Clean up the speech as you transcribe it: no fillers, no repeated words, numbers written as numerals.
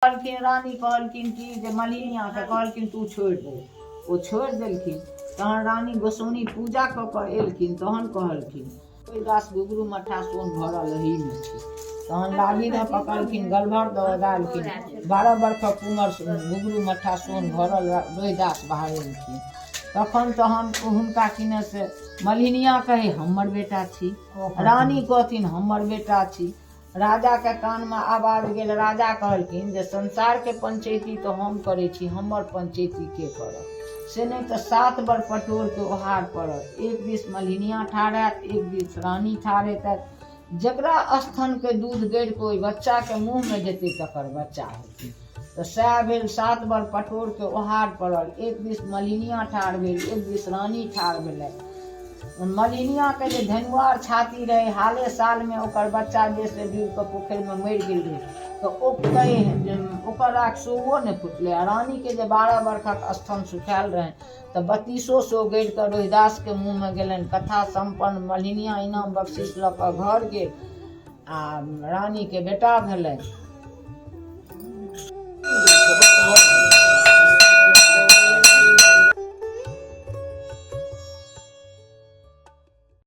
कहलखिन, रानी कहलखिन कि जे मलिनियाके कहलखिन तू छोड़ि दे, ओ छोड़ि देलखिन। तहन रानी गोसाउनी पूजा कऽ कऽ एलखिन, तहन कहलखिन रोहिदास घुघरू मट्ठा सोन भरल एहीमे छै। तहन लाली धऽ पकड़लखिन, गलभर दऽ ओदालखिन, 12 बरखक उमर घुघरू मट्ठा सोन भरल रोहिदास बाहर एलखिन। तखन तहन हुनका किने से मलिनिया कहै हमर बेटा छी, रानी कहथिन हमर बेटा छी। राजाके कानमे आवाज गेल, राजा कहलखिन जे संसारके पंचैती तऽ हम करै छी, हमर पंचैती के करत? से नहि तऽ 7 बर पटोरके ओहार पड़त, एक दिस मलिनिया ठाढ़ हैत, एक दिस रानी ठाढ़ हेतै, जकरा स्तनके दूध गड़ि कऽ ओहि बच्चाके मुँहमे जेतै तकर बच्चा हेतै। तऽ सएह भेल, 7 बर पटोरके ओहार पड़ल, एक दिस मलिनिया ठाढ़ भेल, एक दिस रानी ठाढ़ भेलै। मलिनियाके जे धनुआर छाती रहै, हाले सालमे ओकर बच्चा जे से डूबि कऽ पोखरिमे मरि गेल रहै, तऽ ओ कहै ओकर राख सोओ नहि फुटलै। आ रानीके जे 12 बरखक स्तन सुखायल रहनि तऽ 32 सो गड़ि कऽ रोहिदासके मुँहमे गेलनि। कथा सम्पन्न, मलिनिया इनाम बख्शीश लऽ कऽ घर गेल आ रानीके बेटा भेलनि।